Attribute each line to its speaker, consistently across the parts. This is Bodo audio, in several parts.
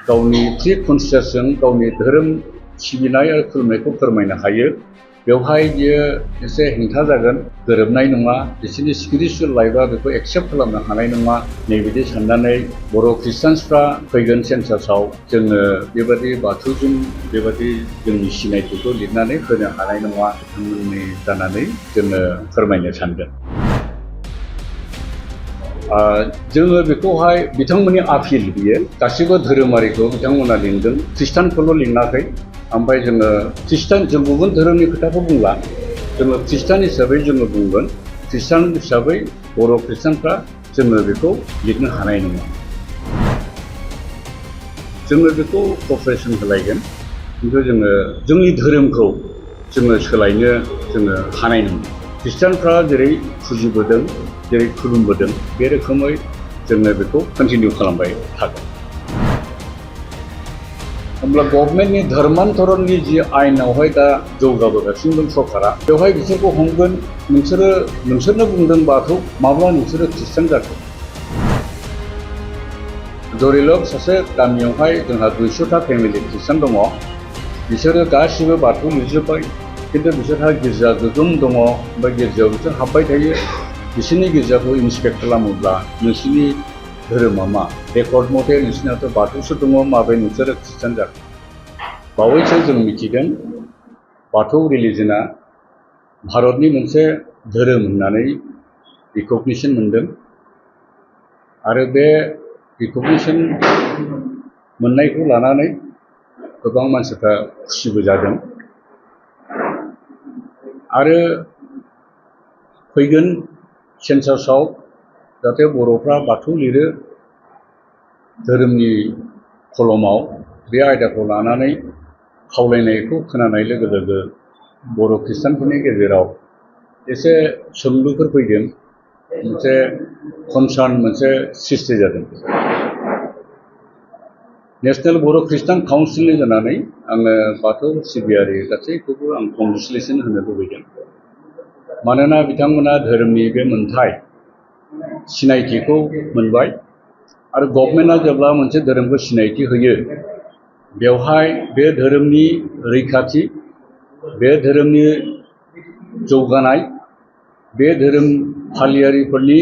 Speaker 1: गावनि थि कनसियासजों गावनि धोरोम सिबिनाय आरो खुलुमनायखौ फोरमायनो हायो बेवहाय बियो एसे हेंथा जागोन गोरोबनाय नङा बिसोरनि स्पिरिचुवेल लाइफआ बेखौ एक्सेप्ट खालामनो हानाय नङा नैबिदि साननानै बर' ख्रिस्टानसफ्रा फैगोन सेन्सासाव जोङो बेबादि बाथौजों बेबादि जोंनि सिनायथिखौ लिरनानै होनो हानाय नङा बिथांमोननि जानानै जोङो फोरमायनो सानदों जोङो बेखौहाय बिथांमोननि आपिल बियो गासिबो धोरोमारिखौ बिथांमोना लिंदों ख्रिस्टानखौल' लिङाखै ओमफ्राय जोङो ख्रिस्टान जों गुबुन धोरोमनि खोथाखौ बुंला जोङो ख्रिस्टान हिसाबै जोङो बुंगोन ख्रिस्टान हिसाबै बर' ख्रिस्टानफ्रा जोङो बेखौ लिरनो हानाय नङा जोङो बेखौ कपारेसन होलायगोन खिन्थु जोङो जोंनि धोरोमखौ जोङो सोलायनो जोङो हानाय नङा ख्रिस्टानफ्रा जेरै फुजिबोदों जेरै खुलुमबोदों बे रोखोमै जोङो बेखौ कन्टिनिउ खालामबाय थागोन होमब्ला गभर्नमेन्टनि धर्मान्तरणनि जि आयेनावहाय दा जौगाबोगासिनो दं सरकारा बेवहाय बिसोरखौ हमगोन नोंसोरनो बुंदों बाथौ माब्ला नोंसोरो ख्रिस्टान जाखो धरिलक सासे गामियावहाय जोंहा 200टा फेमिलि ख्रिस्टान दङ बिसोरो गासिबो बाथौ लिरजोब्बाय खिन्थु बिसोरहा गिर्जा गोगोम दङ ओमफ्राय गिर्जायाव बिसोर हाबबाय थायो बिसोरनि गिर्जाखौ इन्सपेक्ट खालामोब्ला नोंसिनि धोरोमा मा रेकर्ड मथे नोंसिनाथ' बाथौसो दङ माबोरै नोंसोरो ख्रिस्टान जाखो बावैसो जों मिथिदों बाथौ रिलिजना भारतनि मोनसे धोरोम होननानै रिकगनिसन मोनदों आरो बे रिकगनिसन मोननायखौ लानानै गोबां मानसिफ्रा खुसिबो जादों आरो फैगोन सेन्सासाव जाहाथे बर'फ्रा बाथौ लिरो धोरोमनि कलमाव बे आयदाखौ लानानै खावलायनायखौ खोनानाय लोगो लोगो बर' ख्रिस्टानफोरनि गेजेराव एसे सोंलुफोर फैदों मोनसे कनसार्न मोनसे सृष्टि जादों नेशनेल बर' ख्रिस्टान काउन्सिलनि जानानै आङो बाथौ सिबियारि गासैखौबो आं कंग्रेचुलेसन होनो लुबैदों मानोना बिथांमोना धोरोमनि बे मोनथाय सिनायथिखौ मोनबाय आरो गभर्नमेन्टआ जेब्ला मोनसे धोरोमखौ सिनायथि होयो बेवहाय बे धोरोमनि रैखाथि बे धोरोमनि जौगानाय बे धोरोम फालियारिफोरनि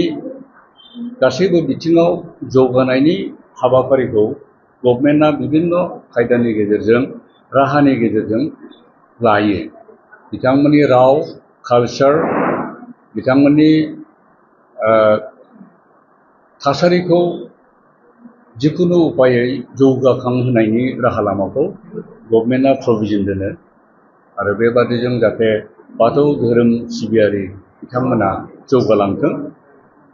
Speaker 1: गासैबो बिथिङाव जौगानायनि हाबाफारिखौ गभर्नमेन्टआ बिभिन्न खायदानि गेजेरजों राहानि गेजेरजों लायो बिथांमोननि राव कालचार बिथांमोननि थासारिखौ जिखुनु उपायै जौगाखांहोनायनि राहा लामाखौ गभर्नमेन्टआ प्रभिजन दोनो आरो बेबादिजों जाहाथे बाथौ धोरोम सिबियारि बिथांमोना जौगालांथों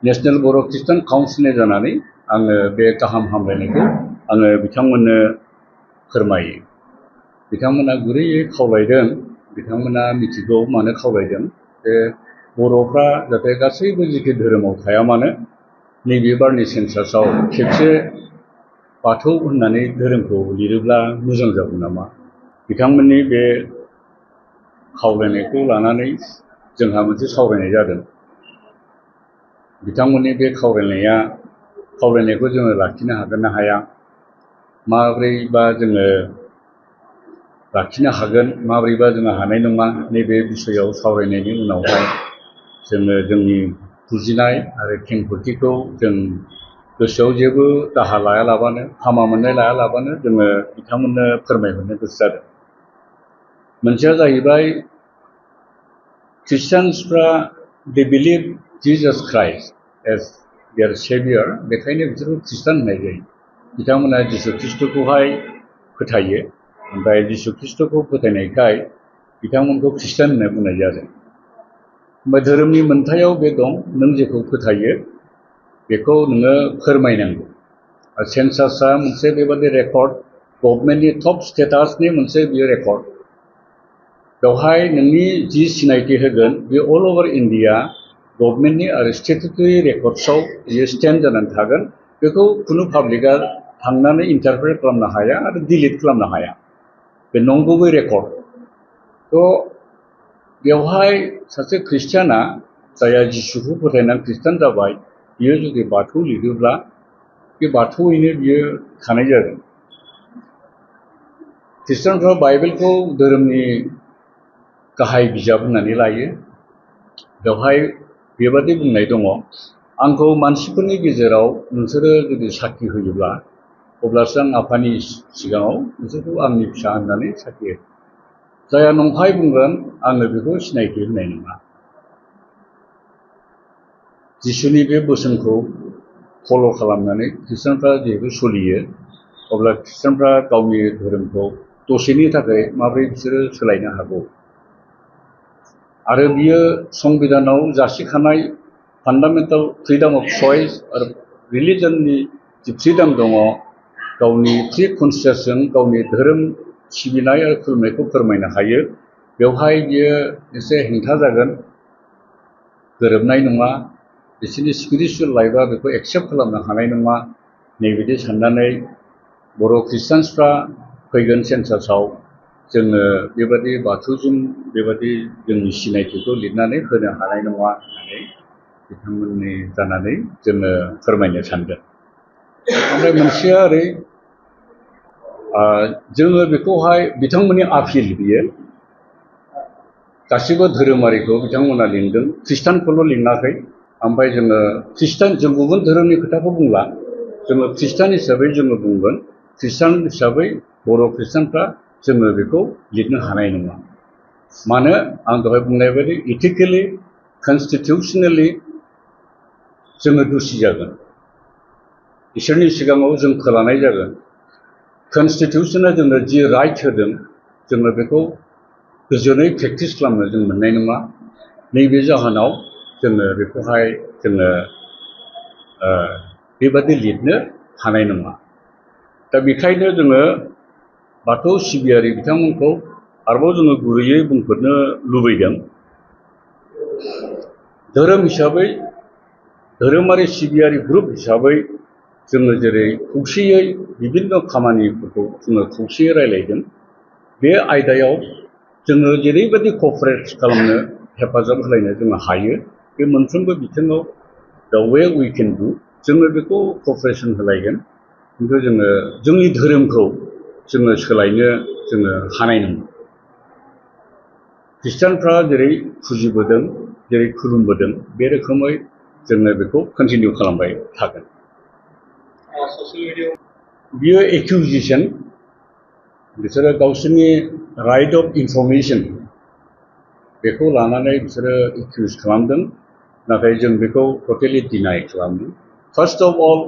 Speaker 1: नेशनेल बर' ख्रिस्टान काउन्सिलनि जानानै आङो बे गाहाम हामलायनायखौ आङो बिथांमोननो फोरमायो बिथांमोना गुरैयै खावलायदों बिथांमोना मिथिगौ मानो खावलायदों जे बर'फ्रा जाहाथे गासैबो जिखि धोरोमाव थाया मानो नैबे बारनि सेन्सासाव खेबसे बाथौ होननानै धोरोमखौ लिरोब्ला मोजां जागौ नामा बिथांमोननि बे खावलायनायखौ लानानै जोंहा मोनसे सावरायनाय जादों बिथांमोननि बे खावलायनायखौ जोङो लाखिनो हागोन ना हाया माब्रैबा जोङो लाखिनो हागोन माब्रैबा जोङो हानाय नङा नैबे बिसयाव सावरायनायनि उनावहाय जोङो जोंनि बुजिनाय आरो खेंफोरथिखौ जों गोसोआव जेबो दाहा लायालाबानो हामा मोननाय लायालाबानो जोङो बिथांमोननो फोरमायहरनो गोसो जादों मोनसेया जाहैबाय ख्रिस्टियानसफ्रा they believe Jesus Christ as their saviour बेखायनो बिसोरखौ ख्रिस्टान होननाय जायो बिथांमोना जिसु ख्रिस्ट'खौहाय फोथायो ओमफ्राय जिसु ख्रिस्ट'खौ फोथायनायखाय बिथांमोनखौ ख्रिस्टान होनना बुंनाय जादों ओमफ्राय धोरोमनि मोनथायाव बे दं नों जेखौ फोथायो बेखौ नोङो फोरमायनांगौ आरो सेन्सासआ मोनसे बेबादि रेकर्ड गभर्नमेन्टनि टप स्टेटासनि मोनसे बियो रेकर्ड बेवहाय नोंनि जि सिनायथि होगोन बे अल अभार इन्डिया गभर्नमेन्टनि आरो स्टेटुटरि रेकर्डसआव बियो स्टेन्ड जानानै थागोन बेखौ खुनु पाब्लिकआ थांनानै इन्टारप्रेट खालामनो हाया आरो डिलिट खालामनो हाया बे नंगुबै रेकर्ड थ' बेवहाय सासे ख्रिस्टियाना जायहा जिसुखौ फोथायनानै ख्रिस्टान जाबाय बियो जुदि बाथौ लिरोब्ला बे बाथौयैनो बियो थानाय जागोन ख्रिस्टानफ्रा बाइबेलखौ धोरोमनि गाहाय बिजाब होननानै लायो। बेवहाय बेबादि बुंनाय दङ, आंखौ मानसिफोरनि गेजेराव नोंसोरो जुदि साखि होयोब्ला अब्लासो आं आफानि सिगाङाव नोंसोरखौ आंनि फिसा होननानै साखि होयो। जायहा नंखाय बुंगोन आङो बेखौ सिनायथि होनाय नङा। जिसुनि बे बोसोनखौ फल' खालामनानै ख्रिस्टानफ्रा जिहेतु सोलियो, अब्ला ख्रिस्टानफ्रा गावनि धोरोमखौ दसेनि थाखाय माबोरै बिसोरो सोलायनो हागौ? आरो बियो संबिधानाव जासिखानाय फान्डामेन्टेल फ्रिडम अफ चइस आरो रिलिजननि जि फ्रिडम दङ, गावनि फ्रि कनसियासजों गावनि धोरोम सिबिनाय आरो खुलुमनायखौ फोरमायनो हायो। बेवहाय बियो एसे हेंथा जागोन, गोरोबनाय नङा, बिसोरनि स्पिरिचुवेल लाइफआ बेखौ एक्सेप्ट खालामनो हानाय नङा। नैबिदि साननानै बर' ख्रिस्टानसफ्रा फैगोन सेन्सासाव जोङो बेबादि बाथौजों बेबादि जोंनि सिनायथिखौ लिरनानै होनो हानाय नङा होननानै बिथांमोननि जानानै जोङो फोरमायनो सानदों। ओमफ्राय मोनसेया ओरै, जोङो बेखौहाय बिथांमोननि आपिल, बियो गासिबो धोरोमारिखौ बिथांमोना लिंदों, ख्रिस्टानखौल' लिङाखै। ओमफ्राय जोङो ख्रिस्टान, जों गुबुन धोरोमनि खोथाखौ बुंला, जोङो ख्रिस्टान हिसाबै जोङो बुंगोन, ख्रिस्टान हिसाबै बर' ख्रिस्टानफ्रा जोङो बेखौ लिरनो हानाय नङा। मानो? आं दहाय बुंनाय बायदि इथिकेलि, कनस्टिटिउसनेलि जोङो दुसि जागोन, इसोरनि सिगाङाव जों खोलानाय जागोन। कनस्टिटिउसना जोंनो जि राइट होदों, जोङो बेखौ गोजोनै प्रेक्टिस खालामनो जों मोननाय नङा। नैबे जाहोनाव जोङो बेखौहाय जोङो बेबादि लिरनो हानाय नङा। दा बेखायनो जोङो बाथौ सिबियारि बिथांमोनखौ आरोबाव जोङो गुरैयै बुंफोरनो लुबैदों, धोरोम हिसाबै, धोरोमारि सिबियारि ग्रुप हिसाबै जोङो जेरै खौसेयै बिभिन्न खामानिफोरखौ जोङो खौसेयै रायलायदों, बे आयदायाव जोङो जेरैबायदि क'पारेट खालामनो, हेफाजाब होलायनो जोङो हायो, बे मोनफ्रोमबो बिथिङाव दा वे वी केन डु, जोङो बेखौ क'पारेसन होलायगोन। खिन्थु जोङो जोंनि धोरोमखौ जोङो सोलायनो जोङो हानाय नङा। ख्रिस्टानफ्रा जेरै फुजिबोदों, जेरै खुलुमबोदों, बे रोखोमै जोङो बेखौ कन्टिनिउ खालामबाय थागोन। बियो एक्युजिसन, बिसोरो गावसोरनि राइट अफ इनफरमेसन बेखौ लानानै बिसोरो एक्युज खालामदों, नाथाय जों बेखौ टटेलि डिनाय खालामदों। फार्स्ट अफ अल,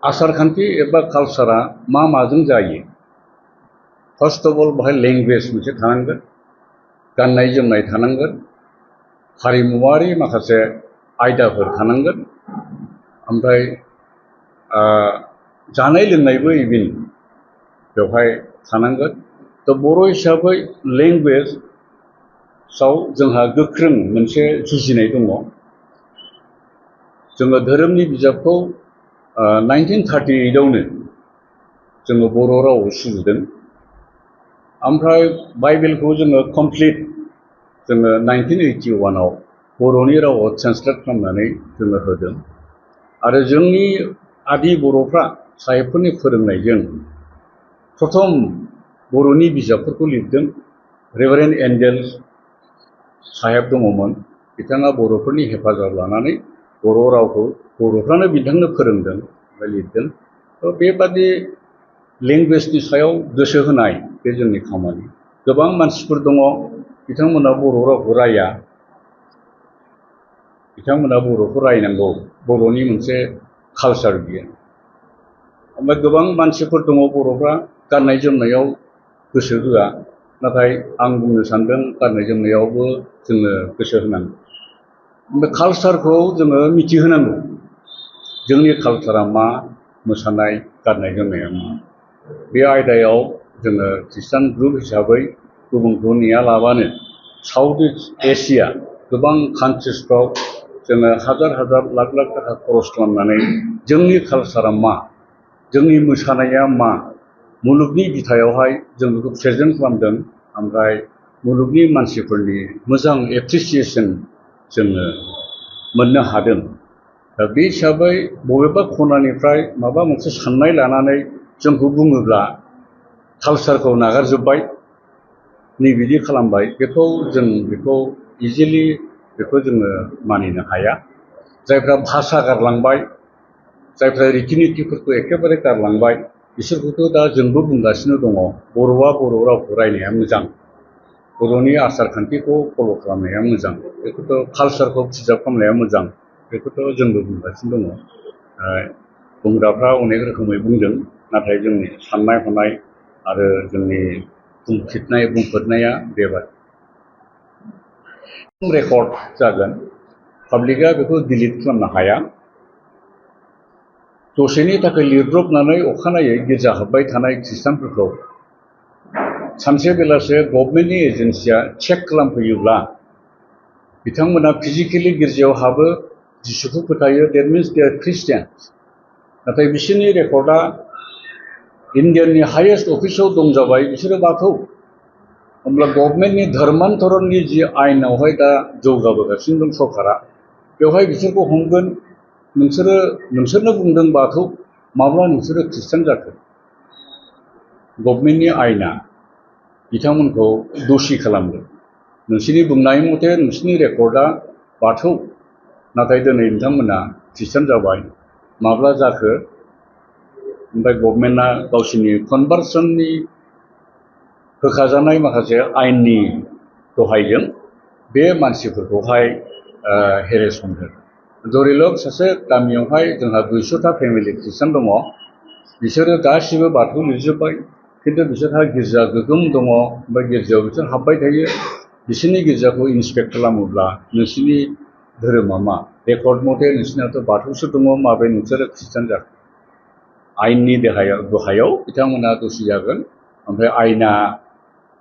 Speaker 1: आसारखान्थि एबा कालसारा माजों जायो? फार्स्ट अफ अल बेहाय लेंगुवेज मोनसे थानांगोन, गाननाय जोमनाय थानांगोन, हारिमुवारि माखासे आयदाफोर थानांगोन, ओमफ्राय जानाय लोंनायबो इभिन बेवहाय थानांगोन। थ' बर' हिसाबै लेंगुवेजआव जोंहा गोख्रों मोनसे जुजिनाय दङ। जोङो धोरोमनि बिजाबखौ 1938आवनो जोङो बर' रावआव सुजुदों, ओमफ्राय बाइबेलखौ जोङो कमप्लिट जोङो 1981आव बर'नि रावआव ट्रेन्सलेट खालामनानै जोङो होदों। आरो जोंनि आदि बर'फ्रा साहेबफोरनि फोरोंनायजों प्रथम बर'नि बिजाबफोरखौ लिरदों। रेभारेन्ड एन्डेल्स साहेब दङमोन, बिथाङा बर'फोरनि हेफाजाब लानानै बर' रावखौ बर'फ्रानो बिथांनो फोरोंदों ओमफ्राय लिरदों। थ' बेबादि लेंगुवेजनि सायाव गोसो होनाय बे जोंनि खामानि। गोबां मानसिफोर दङ, बिथांमोना बर' रावखौ राया, बिथांमोना बर'खौ रायनांगौ, बर'नि मोनसे कालसार बियो। ओमफ्राय गोबां मानसिफोर दङ बर'फ्रा गाननाय जोमनायाव गोसो होआ, नाथाय आं बुंनो सानदों गाननाय जोमनायावबो जोङो गोसो होनांगौ। ओमफ्राय कालसारखौ जोङो मिथिहोनांगौ, जोंनि कालसारा मा, मोसानाय गाननाय जोमनाया मा। बे आयदायाव जोङो ख्रिस्टान ग्रुप हिसाबै गुबुनखौ नेयालाबानो साउथ इस्ट एसिया गोबां कान्ट्रिसफ्राव जोङो हाजार हाजार लाख लाख थाखा खरस खालामनानै जोंनि कालसारा मा, जोंनि मोसानाया मा, मुलुगनि बिथायावहाय जों बेखौ प्रेजेन्ट खालामदों। ओमफ्राय मुलुगनि मानसिफोरनि मोजां एप्रिसिएसन जोङो मोननो हादों। दा बे हिसाबै बबेबा खनानिफ्राय माबा मोनसे साननाय लानानै जोंखौ बुङोब्ला कालसारखौ नागारजोब्बाय नै बिदि खालामबाय बेखौ इजिलि बेखौ जोङो मानिनो हाया। जायफ्रा भाषा गारलांबाय, जायफ्रा रितिनितिफोरखौ एखेबारे गारलांबाय, बिसोरखौथ' दा जोंबो बुंगासिनो दङ बर'आ बर' रावखौ रायनाया मोजां, बर'नि आसार खान्थिखौ फल' खालामनाया मोजां, बेखौथ' कालसारखौ प्रिजार्भ खालामनाया मोजां, बेखौथ' जोंबो बुंगासिनो दङ। बुंग्राफ्रा अनेक रोखोमै बुंदों, नाथाय जोंनि साननाय हनाय आरो जोंनि बुंफोरनाया बेबादि रेकर्ड जागोन, पाब्लिकआ बेखौ डिलिट खालामनो हाया। दसेनि थाखाय लिरब्रबनानै अखानायै गिर्जा हाबबाय थानाय ख्रिस्टानफोरखौ सानसे बेलासे गभर्नमेन्टनि एजेन्सिया चेक खालामफैयोब्ला बिथांमोना फिजिकेलि गिर्जायाव हाबो, जिसुखौ फोथायो, डेट मिन्स दे आर ख्रिस्टियान्स। नाथाय बिसोरनि रेकर्डआ इन्डियाननि हाइएस्ट अफिसाव दं जाबाय, बिसोरो बाथौ। होमब्ला गभर्नमेन्टनि धर्मान्तरणनि जि आयेनावहाय दा जौगाबोगासिनो दं सरकारा, बेवहाय बिसोरखौ हमगोन। नोंसोरनो बुंदों बाथौ, माब्ला नोंसोरो ख्रिस्टान जाखो? गभर्नमेन्टनि आयेना बिथांमोनखौ दोषि खालामगोन। नोंसोरनि बुंनाय मथे नोंसोरनि रेकर्डआ बाथौ, नाथाय दिनै नोंथांमोना ख्रिस्टान जाबाय, माब्ला जाखो? ओमफ्राय गभर्नमेन्टआ गावसोरनि कनभार्सननि होखाजानाय माखासे आयेननि दहायजों बे मानसिफोरखौहाय हेरेसमेन्ट होदों। धरिलक सासे गामियावहाय जोंहा 200टा फेमिलि ख्रिस्टान दङ, बिसोरो गासिबो बाथौ लिरजोब्बाय, खिन्थु बिसोरहा गिर्जा गोगोम दङ, ओमफ्राय गिर्जायाव बिसोर हाबबाय थायो। बिसोरनि गिर्जाखौ इन्सपेक्ट खालामोब्ला नोंसोरनि धोरोमा मा? रेकर्ड मथे नोंसोरनाथ' बाथौसो दङ, माबे नोंसोरो ख्रिस्टान जाखो? आयेननि दहायाव बिथांमोना दोषि जागोन। ओमफ्राय आयेना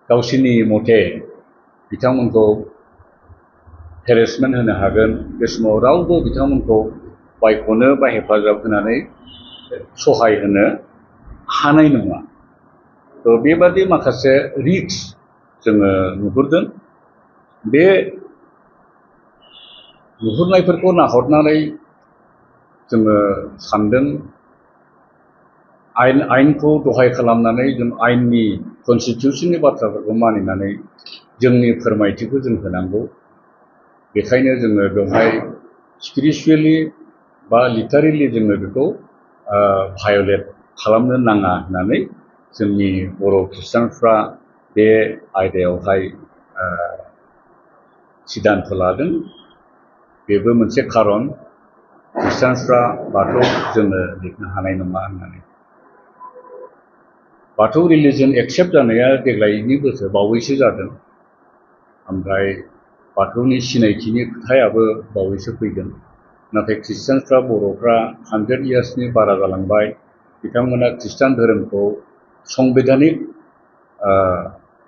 Speaker 1: गावसोरनि मथे बिथांमोनखौ हेरेसमेन्ट होनो हागोन। बे समाव रावबो बिथांमोनखौ बायख'नो बा हेफाजाब होनानै सहाय होनो हानाय नङा। थ' बेबादि माखासे रिस्क जोङो नुहुरदों। बे नुहुरनायफोरखौ नाहरनानै जोङो सानदों आयेनखौ दहाय खालामनानै जों आयेननि कनस्टिटिउसननि बाथ्राफोरखौ मानिनानै जोंनि फोरमायथिखौ जों होनांगौ। बेखायनो जोङो बेवहाय स्पिरिचुवेलि बा लिटारेलि जोङो बेखौ भायलेट खालामनो नाङा होननानै जोंनि बर' ख्रिस्टानफ्रा बे आयदायावहाय सिद्धान्त लादों। बेबो मोनसे खारन ख्रिस्टानफ्रा बाथौ जोङो लिरनो हानाय नङा होननानै। बाथौ रिलिजन एक्सेप्ट जानाया देग्लायनि बोसोर बावैसो जादों, ओमफ्राय बाथौनि सिनायथिनि खोथायाबो बावैसो फैदों। नाथाय ख्रिस्टानफ्रा बर'फ्रा 100 इयार्सनि बारा जालांबाय। बिथांमोना ख्रिस्टान धोरोमखौ संबिधानिक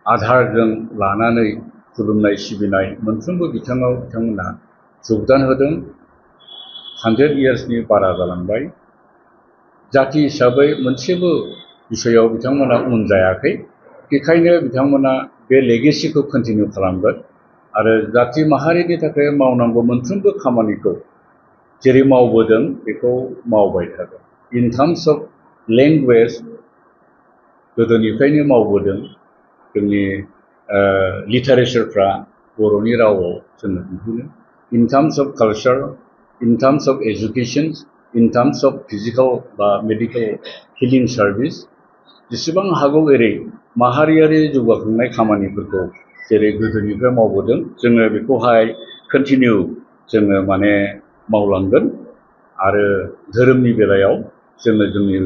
Speaker 1: आधारजों लानानै खुलुमनाय सिबिनाय मोनफ्रोमबो बिथिङाव बिथांमोना जगदान होदों। 100 इयार्सनि बारा जालांबाय। जाथि हिसाबै मोनसेबो बिसयाव बिथांमोना उन जायाखै। बेखायनो बिथांमोना बे लेगेसिखौ कन्टिनिउ खालामगोन आरो जाथि माहारिनि थाखाय मावनांगौ मोनफ्रोमबो खामानिखौ जेरै मावबोदों बेखौ मावबाय थागोन। इन टार्म्स अफ लेंगुवेज गोदोनिफ्रायनो मावबोदों। जोंनि लिटारेचारफ्रा बर'नि रावाव जोङो दिहुनो। In terms of culture, in terms of education, in terms of physical बा मेडिकेल हिलिं सार्भिस, जेसेबां हागौ एरै माहारियारि जौगाखांनाय खामानिफोरखौ जेरै गोदोनिफ्राय मावबोदों, जोङो बेखौहाय कन्टिनिउ जोङो मावलांगोन। आरो धोरोमनि बेलायाव जोङो जोंनि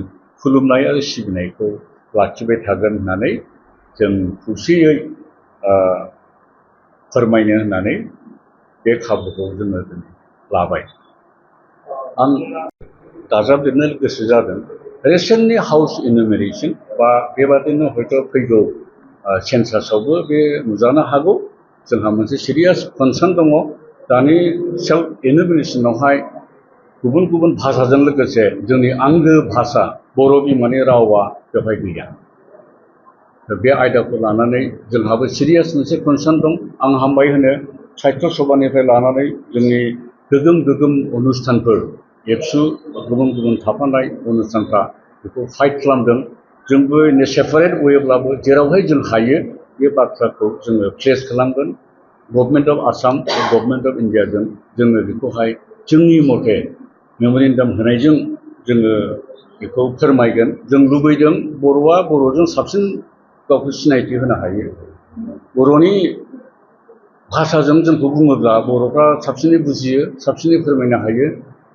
Speaker 1: खुलुमनाय आरो सिबिनायखौ लाखिबाय थागोन होननानै जों खौसेयै फोरमायनो होननानै बे खाबुखौ जोङो लाबाय। आं दाजाबदेरनो गोसो जादों रिसेन्टलि हाउस इनुमिनेशन बा बेबादिनो हयथ' फैगौ सेन्सासावबो बे नुजानो हागौ। जोंहा मोनसे सिरियास कनसार्न दङ। दानि सेल्फ इनुमिनेशनावहाय गुबुन गुबुन भाषाजों लोगोसे जोंनि आंगो भाषा बर' बिमानि रावा बेवहाय गैया। बे आयदाखौ लानानै जोंहाबो सिरियास मोनसे कनसार्न दं। आं हामबाय होनो साहित्य सभानिफ्राय लानानै जोंनि गोगोम अनुस्थानफोर एबसु गुबुन गुबुन थाफानाय अनुस्थानफ्रा बेखौ फाइट खालामदों। जोंबो इन सेपारेट वेब्लाबो जेरावहाय जों हायो बे बाथ्राखौ जोङो प्लेस खालामगोन government of Assam government of इन्डियाजों जोङो बेखौहाय जोंनि मथे मेम'रेन्डाम होनायजों जोङो बेखौ फोरमायगोन जों लुबैदों बर'आ बर'जों साबसिन गावखौ सिनायथि होनो हायो बर'नि भाषाजों जोंखौ बुङोब्ला बर'फ्रा साबसिनै बुजियो साबसिनै फोरमायनो हायो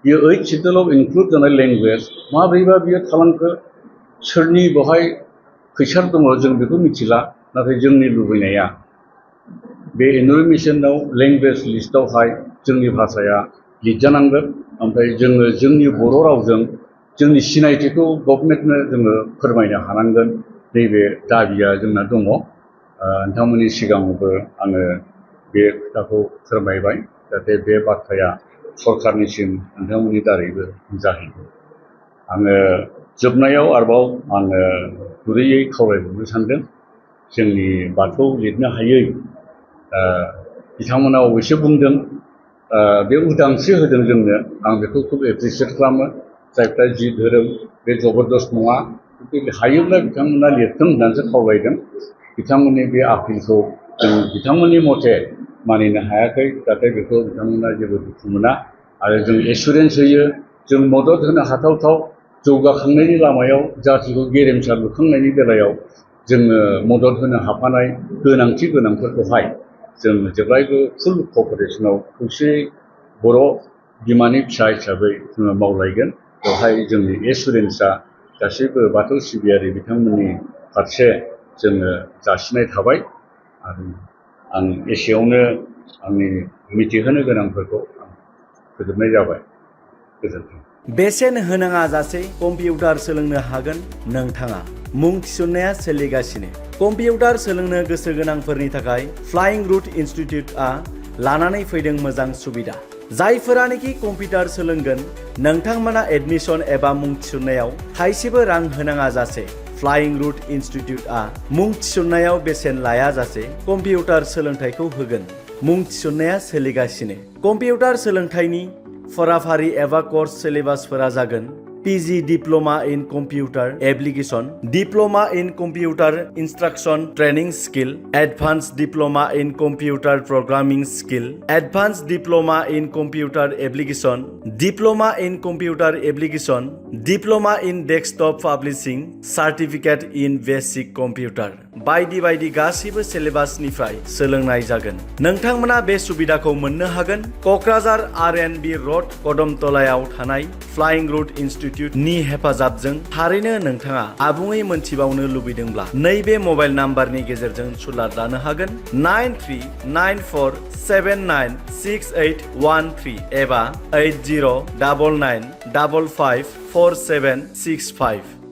Speaker 1: बियो 8 शिड्यूलआव इनक्लुड जानाय लेंगुवेज माब्रैबा बियो थालांखो सोरनि बेवहाय खैसार दङ जों बेखौ मिथिला नाथाय जोंनि लुबैनाया बे एनुमेरेसनाव लेंगुवेज लिस्टआवहाय जोंनि भाषाया लिरजानांगोन ओमफ्राय जोङो जोंनि बर' रावजों जोंनि सिनायथिखौ गभर्नमेन्टनो जोङो फोरमायनो हानांगोन नैबे दाबिया जोंना दङ नोंथांमोननि सिगाङावबो आङो बे खोथाखौ फोरमायबाय जाहाथे बे बाथ्राया सरकारनिसिम नोंथांमोननि दारैबो जाहैयो आङो जोबनायाव आरोबाव आङो गुरैयै खावलायबावनो सानदों जोंनि बाथौ लिरनो हायै बिथांमोना अबयसे बुंदों बे उदांस्रि होदों जोंनो आं बेखौ खुब एप्रिसियेट खालामो जायफ्रा जि धोरोम बे जबरदस्त नङा खिन्थु हायोब्ला बिथांमोना लिरथों होननानैसो खावलायदों बिथांमोननि बे आपिलखौ जों बिथांमोननि मथे मानिनो हायाखै जाहाथे बेखौ बिथांमोना जेबो दुखु मोना आरो जों एसुरेन्स होयो जों मदद होनो हाथावथाव जौगाखांनायनि लामायाव जातिखौ गेरेमसा लुखांनायनि बेलायाव जोङो मदद होनो हाफानाय गोनांथि गोनांफोरखौहाय जों जेब्लायबो फुल क'पारेसनाव खौसेयै बर' बिमानि फिसा हिसाबै जोङो मावलायगोन बेवहाय जोंनि एसुरेन्सआ गासैबो बाथौ सिबियारि बिथांमोननि फारसे जोङो जासिनाय थाबाय आरो आं एसेयावनो आंनि मिथिहोनो गोनांफोरखौ आं फोजोबनाय जाबाय गोजोन्थों
Speaker 2: बेसेन होनाङा जासे कम्पिउटार सोलोंनो हागोन नोंथाङा मुं थिसननाया सोलिगासिनो कम्पिउटार सोलोंनो गोसो गोनांफोरनि थाखाय फ्लाइंग रुट इनस्टिट्यूटआ लानानै फैदों मोजां सुबिदा जायफोरानोखि कम्पिउटार सोलोंगोन नोंथांमोना एडमिशन एबा मुं थिसननायाव थाइसेबो रां होनाङा जासे फ्लाइंग रुट इनस्टिट्यूटआ मुं थिसननायाव बेसेन लाया जासे कम्पिउटार सोलोंथाइखौ होगोन मुं थिसननाया सोलिगासिनो कम्पिउटार सोलोंथाइनि फराफारि एबा कर्स सिलेबासफोरा जागोन PG Diploma in Computer Application, Diploma in Computer Instruction Training Skill, Advanced Diploma in Computer Programming Skill, Advanced Diploma in Computer Application, Diploma in Computer Application, Diploma in Desktop Publishing, Certificate in Basic Computer बायदि बायदि गासैबो सिलेबासनिफ्राय सोलोंनाय जागोन नोंथांमोना बे सुबिदाखौ मोननो हागोन क'क्राझार R&B र'ड कदमतलायाव थानाय फ्लाइंग रुट इनस्टिट्यूटनि हेफाजाबजों थारैनो नोंथाङा आबुङै मोनथिबावनो लुबैदोंब्ला नैबे मबाइल नाम्बारनि गेजेरजों सुलाद लानो हागोन 9394796813 एबा 8099554765